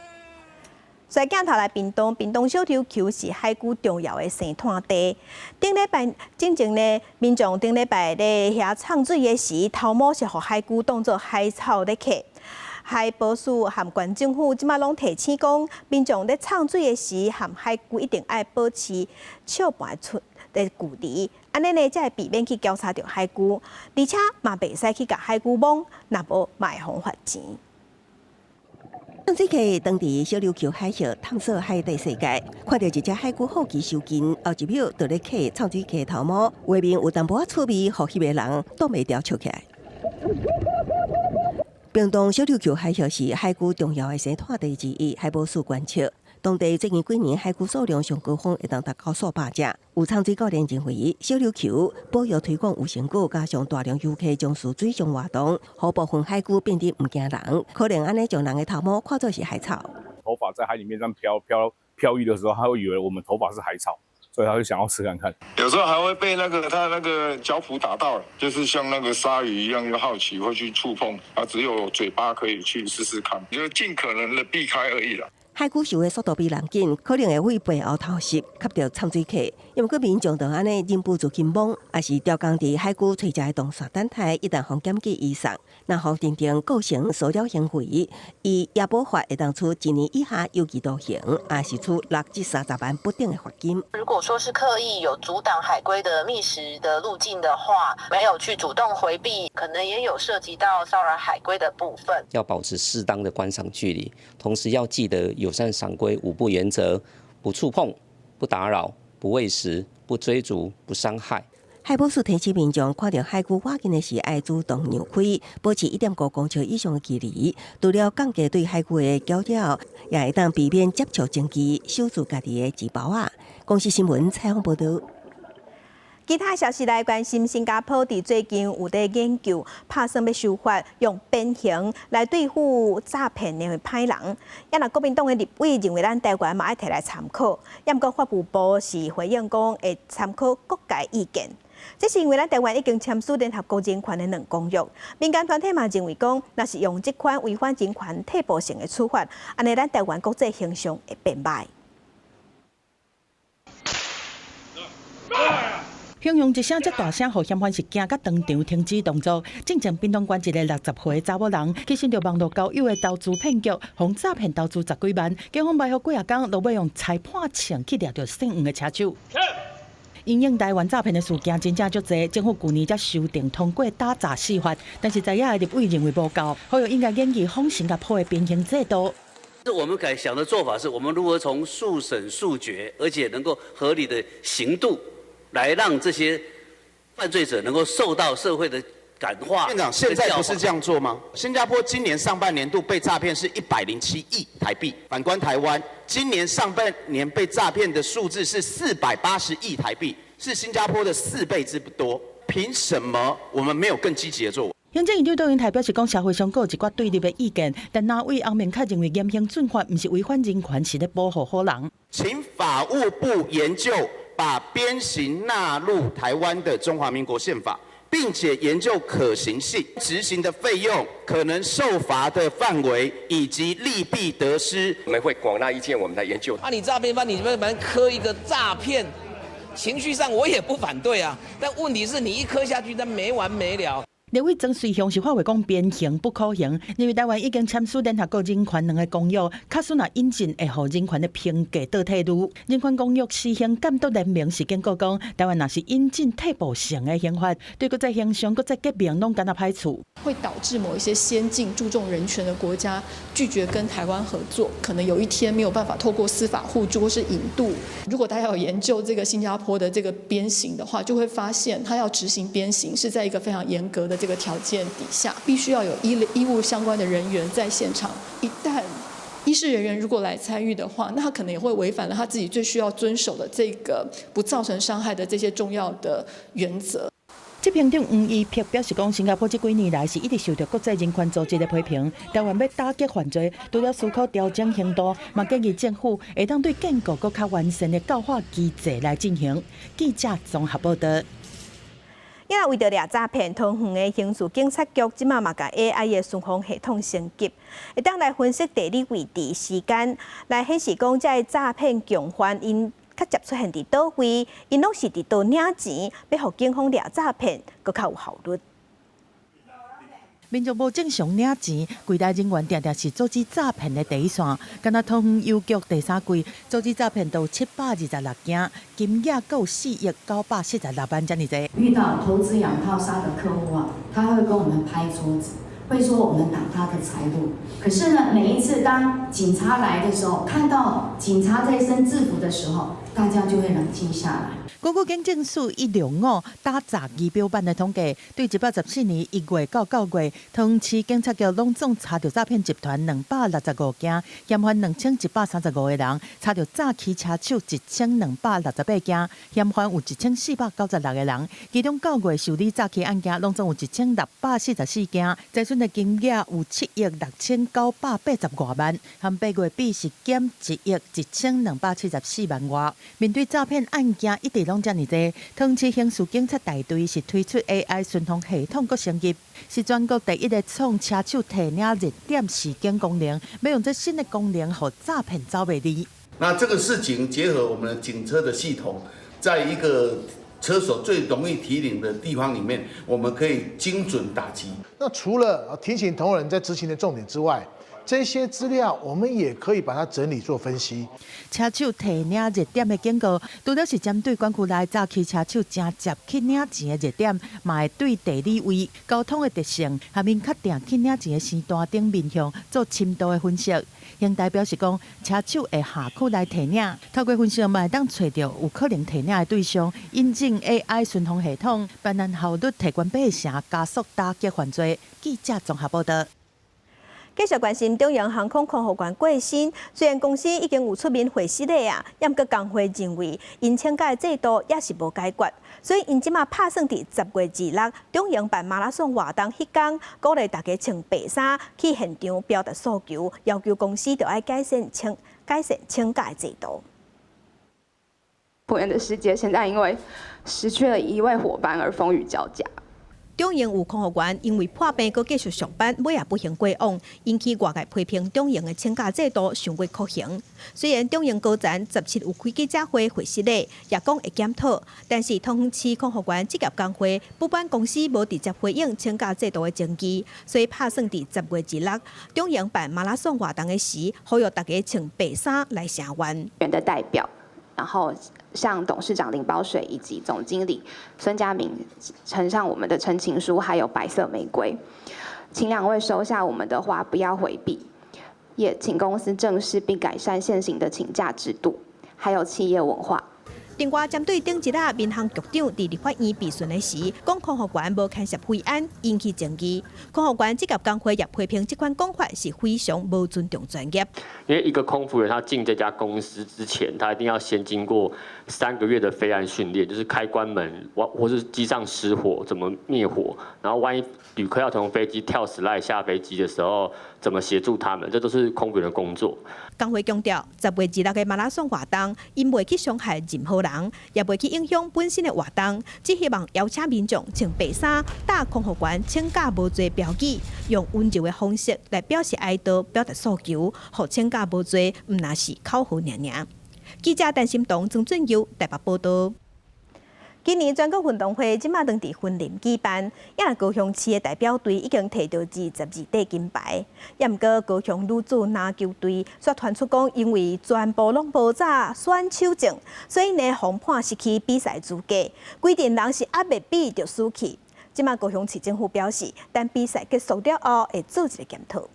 所以鏡頭來屏東，屏東小琉球是海龜重要的生湠地。頂禮拜進前呢，民眾頂禮拜咧遐沖水的時，頭毛是予海龜當做海草咧囥。海保署和縣政府這馬攏提醒講，民眾咧沖水的時，和海龜一定愛保持笑伴出的距離，按呢呢才會避免去交叉著海龜，而且嘛袂使去共海龜摸，若無嘛會予罰錢。潛水客當佇小琉球海域探索海底世界，看著一隻海龜好奇相近，後一秒就咧嗑潛水客頭毛，畫面有淡薄仔趣味，予彼個人擋袂牢笑起來。屏東小琉球海域是海龜重要的生態地之一，海保署觀測，當地最近幾年海龜數量上高峰會當達到數百隻。有潛水教練認為，小琉球保育推廣有成果，加上大量遊客從事水上活動，予部分海龜變得毋驚人，可能按呢將人的頭毛看作是海草。頭髮在海裡面這樣飄飄飄逸的時候，他會以為我們頭髮是海草，所以他會想要吃看看。有時候還會被那個他那個腳蹼打到，就是像那個鯊魚一樣，又好奇會去觸碰，啊，只有嘴巴可以去試試看，就盡可能的避開而已啦。海龜游的速度比人緊，可能會為背後偷襲，吸著潛水客。因為民眾就按呢忍不住去摸，抑是刁工佇海龜垂食的動線等待，一旦予檢舉移送，若予認定構成騷擾行為，依野保法會當處一年以下有期徒刑，抑是處6至30萬不等的罰金。如果說是刻意有阻擋海龜的覓食的路徑的話，沒有去主動迴避，可能也有涉及到騷擾海龜的部分。要保持適當的觀賞距離，同時要記得友善賞龜五不原則：不觸碰、不打擾、不餵食、不追逐、不傷害。海保署提醒民眾，看著海龜倚近的時，愛主動讓開，保持1.5公尺以上的距離。除了降低對海龜的攪擾，也會當避免接觸爭議，守住家己的錢包仔。公視新聞採訪報導。其他消息來關心，新加坡佇最近有佇研究，拍算欲修法，用鞭刑來對付詐騙的歹人。啊若國民黨的立委認為咱台灣嘛愛提來參考，毋過法務部是回應講會參考各界意見。這是因為咱台灣已經簽署聯合國人權的兩公約，民間團體嘛認為講，若是用這款違反人權退步性的處罰，按呢咱台灣國際形象會變歹。形容一聲遮大聲，予嫌犯是驚甲當場停止動作。進前屏東縣一个60歲查某人，去陷入網路交友的投資騙局，予詐騙投資十幾萬，警方埋伏幾仔工，落尾用裁判槍去掠著姓黃的車手。因應台灣詐騙的事件真正足濟，政府舊年才修訂通過打詐四法，但是在野的立委認為無夠，呼籲應該研究仿新加坡的鞭刑制度。這我們該想的做法是，我們如何從速審速決，而且能夠合理的刑度，來讓這些犯罪者能夠受到社會的感化。院長，現在不是這樣做嗎？新加坡今年上半年度被詐騙是107億台幣，反觀台灣，今年上半年被詐騙的數字是480億台幣，是新加坡的4倍之多。憑什麼我們沒有更積極的作為？行政院長卓榮泰表示，講社會上閣有一寡對立的意見，但哪位翁明確認為嚴刑峻法毋是違反人權，是咧保護好人。請法務部研究把鞭刑納入台灣的中華民國憲法，並且研究可行性、執行的費用、可能受罰的範圍以及利弊得失。我們會廣納意見，我們來研究。啊，你詐騙犯，你們把科一個詐騙，情緒上我也不反對啊，但問題是你一科下去，那沒完沒了。立委曾瑞雄是發話講鞭刑不可行，因為台灣已經簽署聯合國人權兩个公約，假使若引進會予人權的評價倒退嚕。人權公約施行監督聯盟是警告講，台灣若是引進退步性的刑法，對國際形象、國際革命攏敢若歹處。會導致某一些先進、注重人權的國家拒絕跟台灣合作，可能有一天沒有辦法透過司法互助或是引渡。如果大家有研究這個新加坡的這個鞭刑的話，就會發現他要執行鞭刑是在一個非常嚴格的這個條件底下，必須要有醫務相關的人員在現場。一旦醫事人員如果來參與的話，那他可能也會違反了他自己最需要遵守的這個不造成傷害的這些重要的原則。執行長黃怡碧表示講，新加坡這幾年來是一直受著國際人權組織的批評，台灣欲打擊犯罪，除了思考調整刑度，嘛建議政府會當對建構閣較完善的教化機制來進行。記者綜合報導。因為為著掠詐騙，桃園的刑事警察局這馬嘛共 AI 的巡防系統升級，會當來分析地理位置、時間，來顯示講這个詐騙共犯𪜶較捷出現佇佗位，𪜶攏是佇佗領錢，欲予警方掠詐騙，閣較有效率。民眾無正常領錢，櫃台人員定定是阻止詐騙的第一線。敢若桃園郵局第三季阻止詐騙都726件，金額閣有4億946萬遮爾濟。遇到投資養套殺的客戶啊，他會跟我們拍桌子，會說我們擋他的財路。可是呢，每一次當警察來的時候，看到警察這一身制服的時候，大家就會冷靜下來。根據警政署165打詐儀表板的統計，對114年1月到9月，桃園市警察局攏總查著詐騙集團265件，嫌犯2135個人，查著詐欺車手1268件，嫌犯有1496個人。其中9月受理詐欺案件攏總有1644件，財損的金額有7億6980外萬，和8月比是減1億1274萬外。面對詐騙案件一直攏遮爾濟，桃園市刑事警察大隊是推出 AI 巡防系統，閣升級，是全國第一个創車手提領熱點示警功能，欲用這新的功能，予詐騙走袂離。那這個事情結合我們的警車的系統，在一個車手最容易提領的地方裡面，我們可以精準打擊。那除了提醒同仁在執行的重點之外，這些資料我們也可以把它整理做分析。車手提領熱點的警告，除了是針對管區內詐欺車手誠捷去領錢的熱點，嘛會對地理位、交通的特性，和𪜶確定去領錢的時段等面向做深度的分析。刑大表示講，車手會下區來提領，透過分析嘛會當揣著有可能提領的對象，引進 AI 巡防系統，辦案效率提懸8成，加速打擊犯罪。記者綜合報道。繼續關心長榮航空空服員過身，雖然公司已經有出面回釋禮啊，毋過工會認為𪜶請假的制度也是無解決，所以𪜶這馬拍算佇10月26長榮辦馬拉松活動彼工，鼓勵大家穿白衫去現場表達訴求，要求公司著愛改善請假的制度。不然的世界現在因為失去了一位夥伴而風雨交加。長榮有空服員因為破病，閣繼續上班，尾仔不幸過往，引起外界批評長榮的請假制度傷過酷刑。雖然長榮高層17有開記者會回釋禮，也講會檢討，但是桃園市空服員職業工會不滿公司無直接回應請假制度的爭議，所以拍算佇10月26長榮辦馬拉松活動的時，呼籲大家穿白衫來聲援。員的代表，然後向董事長林寶水以及總經理孫家明呈上我們的陳情書，還有白色玫瑰，請兩位收下我們的花，不要迴避，也請公司正視並改善現行的請假制度，還有企業文化。另外，針對頂一仔民航局長佇立法院備詢的時，講空服員無牽涉飛安，引起爭議。空服員職業工會也批評這款講法是非常無尊重專業。因為一個空服員他進這家公司之前，他一定要先經過3個月的飛安訓練，就是開關門，或是機上失火怎麼滅火，然後萬一旅客要從飛機跳 slide 下飛機的時候，怎麼協助他們，這都是空服員的工作。工會強調，10月26的馬拉松活動，𪜶袂去傷害任何人，也袂去影響本身的活動，只希望邀請民眾穿白衫，打空服員請假無罪標語，用溫柔的方式來表示哀悼，表達訴求，予請假無罪，毋但是口號爾爾。記者陳心彤、曾俊佑台北報道。今年全國運動會這馬正佇雲林舉辦，也高雄市的代表隊已經提著22塊金牌。也毋過高雄女子籃球隊卻傳出講，因為全部攏無紮選手證，所以呢，予判失去比賽資格。規陣人是猶未比就輸去。這馬高雄市政府表示，等比賽結束了後，會做一个檢討。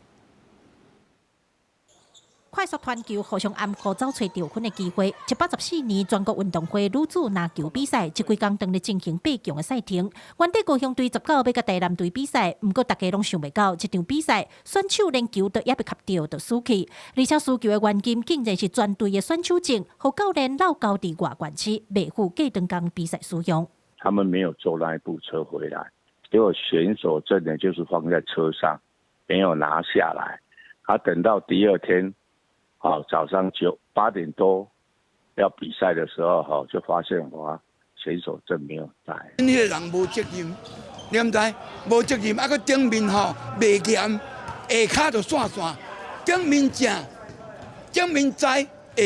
快速傳球互相掩護，走揣得分的機會。114年全國運動會女子籃球比賽，這幾工當咧進行八強的賽程。原底高雄隊19欲佮台南隊比賽，毋過大家攏想袂到，這場比賽選手連球都猶未磕著就輸去，而且輸球的原因竟然是全隊的選手證，予教練漏交佇外縣市，袂赴隔當工比賽使用。他們沒有坐那一部車回來，結果選手證呢就是放在車上，沒有拿下來。他等到第二天。好，早上9、8點多要比賽的時候，哈，就發現我選手證沒有帶。彼个人無責任，你毋知？無責任，啊，閣頂面吼袂嚴，下跤就散散，頂面正，頂面知，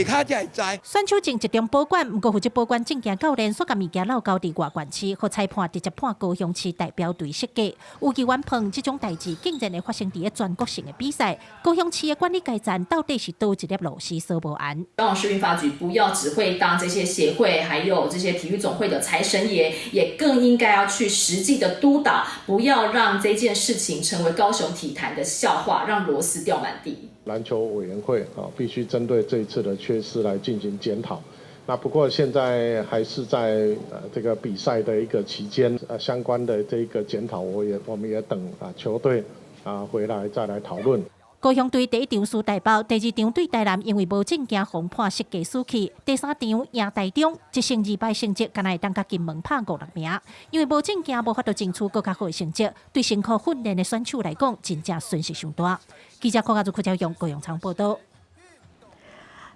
下跤才會知。選手正集中保管，毋過負責保管證件教練，煞共物件落交佇外縣市，予裁判直接判高雄市代表隊失格。有議員問這種代誌竟然會發生佇咧全國性的比賽，高雄市的管理階層到底是佗一粒螺絲鎖無絚？高雄市運發局不要只會當這些協會，還有這些體育總會的財神爺，也更應該要去實際的督導，不要讓這件事情成為高雄體壇的笑話，讓螺絲掉滿地。籃球委員會啊，必須針對這一次的缺失來進行檢討。那不過現在還是在這個比賽的一個期間，相關的這個檢討，我們也等啊球隊啊回來再來討論。高雄隊第一場輸台北，第二場對台南，因為無證件予判失格輸去。第三場贏台中，一勝二敗成績，敢若會當共金門拍五六名。因為無證件，無法度爭取閣較好的成績，對辛苦訓練的選手來講，真正損失傷大。記者柯家祖、柯家勇、高永昌報道。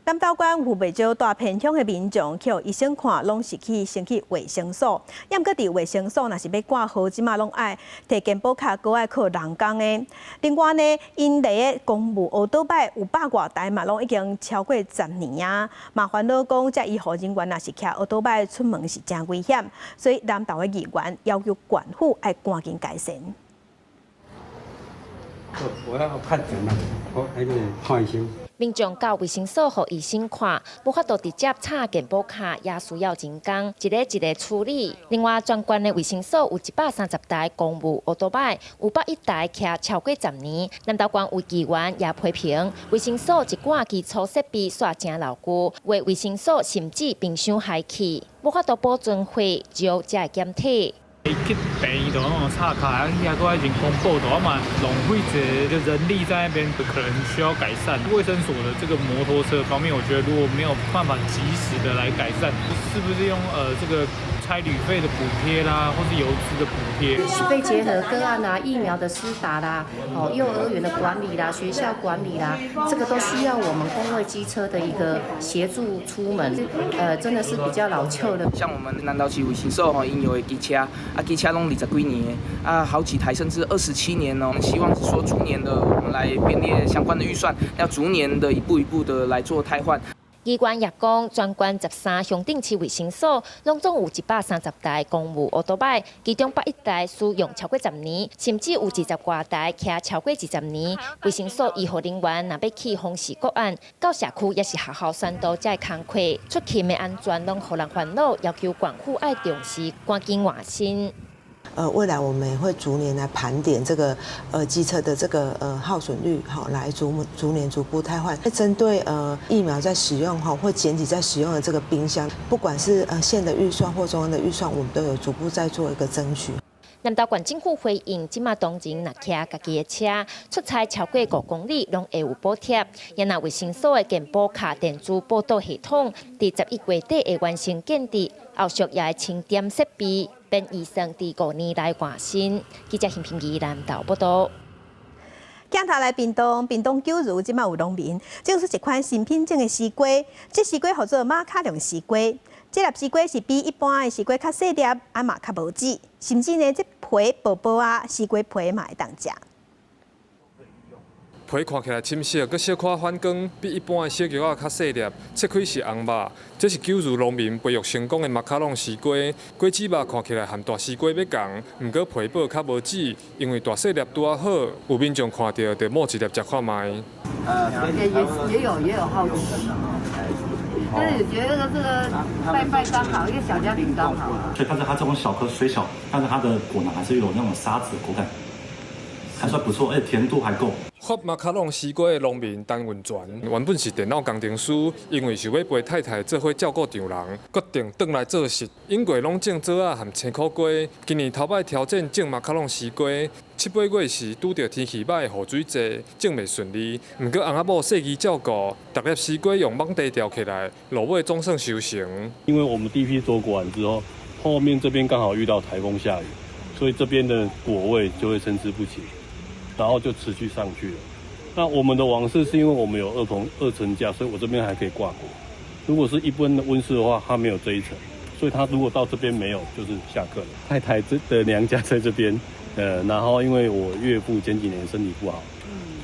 南投縣有袂少蹛偏鄉的民眾去予醫生看，攏是去先去衛生所。猶毋過佇衛生所，若是欲掛號，這馬攏愛提健保卡，閣愛靠人工的。另外呢，𪜶佇咧公務烏桌擺有百外台嘛，攏已經超過十年啊。嘛煩惱講，這醫護人員若是騎烏桌擺出門是誠危險，所以南投的議員要求縣府愛趕緊改善。我要看診啦，我彼個看醫生。民眾到衛生所予醫生看，無法度直接插健保卡，也需要人工一個一個處理。另外，全縣的衛生所有130台公務烏多擺，有101台騎超過十年。南投縣有議員也批評，衛生所一寡基礎設備煞誠老舊，有的衛生所甚至冰箱壞去，無法度保存血藥才會檢體。去病院就那種插卡，遐閣愛人工報到嘛，浪費這個人力在那邊，可能需要改善。衛生所的這個摩托車方面，我覺得如果沒有辦法及時的來改善，是不是用這個差旅費的補貼啦，或是油資的補貼？肺結核個案啊，疫苗的施打啦，哦，幼兒園的管理啦，學校管理啦，這個都需要我們公衛機車的一個協助出門。真的是比較老舊的。像我們南投市衛生所吼，𪜶有的機車，啊，機車攏20幾年的，啊，好幾台甚至27年哦。我們希望是說逐年的，我們來編列相關的預算，要逐年的一步一步的來做汰換。議員也講，全縣13鄉鎮市衛生所，攏總有130台公務烏多擺，其中101台使用超過十年，甚至有20外台騎超過20年。衛生所醫護人員若欲去訪視個案，到社區抑是學校宣導才會工課，出勤的安全攏予人煩惱，要求縣府愛重視，趕緊換新。未來我們也會逐年來盤點這個機車的這個耗損率，好來逐年逐步汰換。針對疫苗在使用哈或檢體在使用的這個冰箱，不管是縣的預算或中央的預算，我們都有逐步在做一個爭取。南投縣政府回應，這馬當前若騎家己的車出差超過5公里，攏會有補貼。也若衛生所的健保卡電子報到系統，佇11月底會完成建置，後續也會清點設備，編預算佇5年內換新。記者陳品儀南投報道。鏡頭來屏東，屏東九如這馬有農民種出一款新品種的絲瓜，這絲瓜號做馬卡龍絲瓜。這粒絲瓜是比一般的絲瓜較細粒，啊嘛較無籽，甚至呢，這皮薄薄仔，絲瓜皮嘛會當食。皮看起來深色，閣小可反光，比一般的小玉仔較細粒，切開是紅肉。這是九如農民培育成功的馬卡龍絲瓜，果子肉看起來和大絲瓜欲仝，毋過皮薄較無籽，因為大細粒拄仔好，有民眾看著就摸一粒食看覓。也有好奇，但是覺得這個拜拜剛好，一個小家庭剛好。對，但是它這種小顆雖小，但是它的果囊還是有那種沙子的口感，還算不錯，而且甜度還夠。發馬卡龍絲瓜的農民陳雲泉，原本是電腦工程師，因為想欲陪太太做伙照顧丈人，決定轉來做食。往過攏種棗仔和青苦瓜，今年頭擺挑戰種馬卡龍絲瓜，七八月時拄著天氣䆀、雨水濟，種袂順利。毋過翁仔某細緻照顧，逐粒絲瓜用網袋吊起來，落尾總算收成。因為我們第一批做果完之後，後面這邊剛好遇到颱風下雨，所以這邊的果味就會參差不齊。然後就持續上去了。那我們的網室是因為我們有二棚二層架，所以我這邊還可以掛果。如果是一般的溫室的話，它沒有這一層，所以它如果到這邊沒有，就是下課了。太太這的娘家在這邊，然後因為我岳父前幾年身體不好，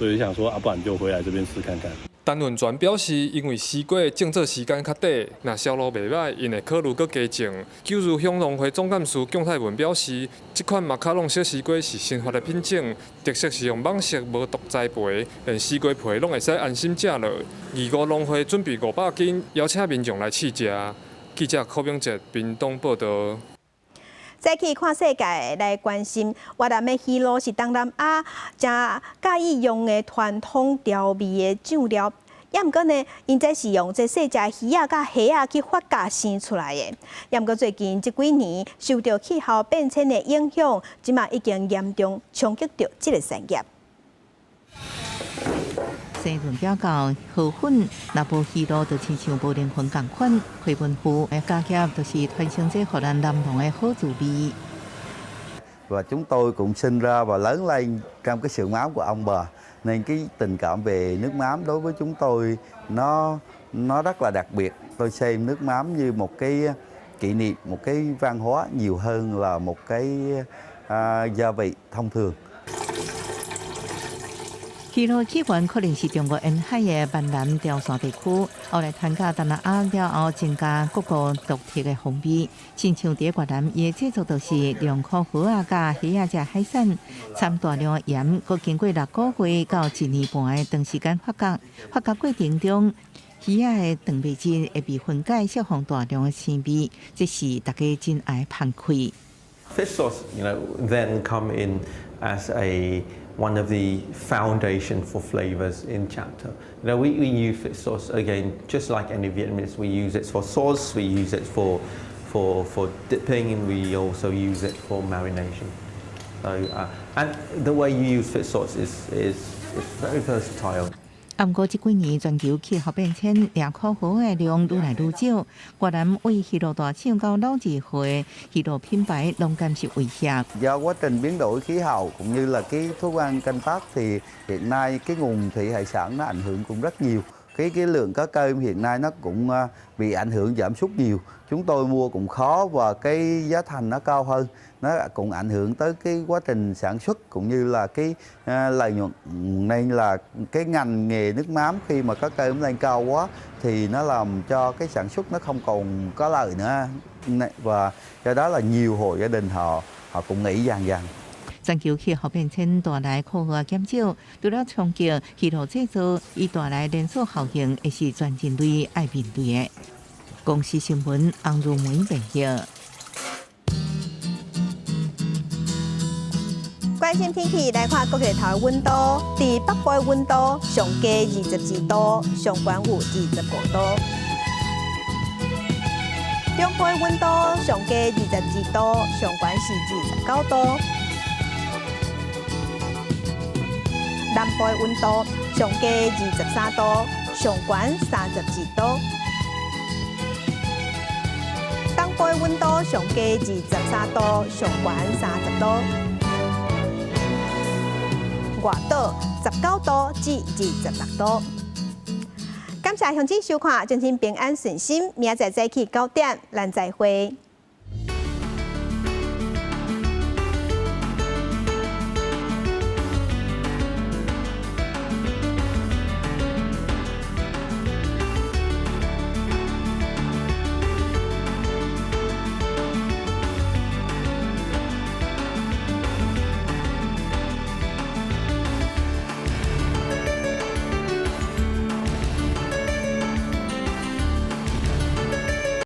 所以想說啊，不然就回來這邊試看看。陳雲泉表示，因為絲瓜的種植時間較短，若銷路袂䆀，𪜶會考慮閣加種。九如鄉農會總幹事蔣泰文表示，這款馬卡龍小絲瓜是新發的品種，特色是用網式無毒栽培，連絲瓜皮攏會使安心食落。義烏農會準備500斤，邀請民眾來試食。記者柯炳哲屏東報導。再去看世界來關心越南的魚露是東南亞誠佮意用的傳統調味的醬料，也毋過呢，𪜶這是用這細隻魚仔佮蝦仔去發酵生出來的。也毋過最近這幾年受著氣候變遷的影響，這馬已經嚴重衝擊著這個產業。生論表到河粉，若無魚露，就親像無靈魂仝款。開文富的家業就是傳承這予咱難忘的好滋味。 Và chúng tôi cũng sinh ra và lớn lên trong cái xưởng mắm của ông bà nên cái tình cảm về nước mắm đối với chúng tôi nó rất là đặc biệt. Tôi xem nước mắm như một cái kỷ niệm, một cái văn hóa nhiều hơn là một cái gia vị thông thường. 魚露起源可能是中國沿海的閩南潮汕地區，後來傳到東南亞了後，增加各國獨特的風味。親像佇越南，伊的製作就是用苦蚵仔佮蝦仔這海產，摻大量的鹽，閣經過6個月到一年半的長時間發酵。發酵過程中，魚仔的蛋白質會被分解，釋放大量的腥味，這是大家真愛芳氣。 Fish sauce, then come in as a one of the foundation for flavors in chả. We use fish sauce again, just like any Vietnamese. We use it for sauce, we use it for dipping, and we also use it for marination. So, and the way you use fish sauce is very versatile. 啊，毋過這幾年全球氣候變遷，掠苦蚵的量愈來愈少。越南為魚露大廠到老字號的魚露品牌，攏感受威脅。 Do quá trình biến đổi khí hậu cũng như là cái thói quen canh tác thì hiện nay cái nguồn thủy hải sản nó ảnh hưởng cũng rất nhiều. Cái lượng cá cơm hiện nay nó cũng bị ảnh hưởng giảm sút nhiều. Chúng tôi mua cũng khó và cái giá thành nó cao hơn. Nó cũng ảnh hưởng tới cái quá trình sản xuất cũng như là cái lợi nhuận, nên là cái ngành nghề nước mắm khi mà cá cơm lên cao quá thì nó làm cho cái sản xuất nó không còn có lợi nữa và do đó là nhiều hộ gia đình họ họ cũng nghỉ dần dần. 全球氣候變遷帶來苦蚵減少，除了衝擊魚露製造，伊帶來連鎖效應，會是全人類愛面對的。公視新聞，洪如梅編譯。關心天氣，來看各地頭的溫度。佇北部的溫度上低22度，上懸有25度。中部的溫度上低22度，上懸是29度。南部的溫度上低23度，上懸32度。東部的溫度上低23度，上懸30度。外島19度至26度。感謝鄉親收看，祝恁平安順心，明仔載早起9點，咱再會。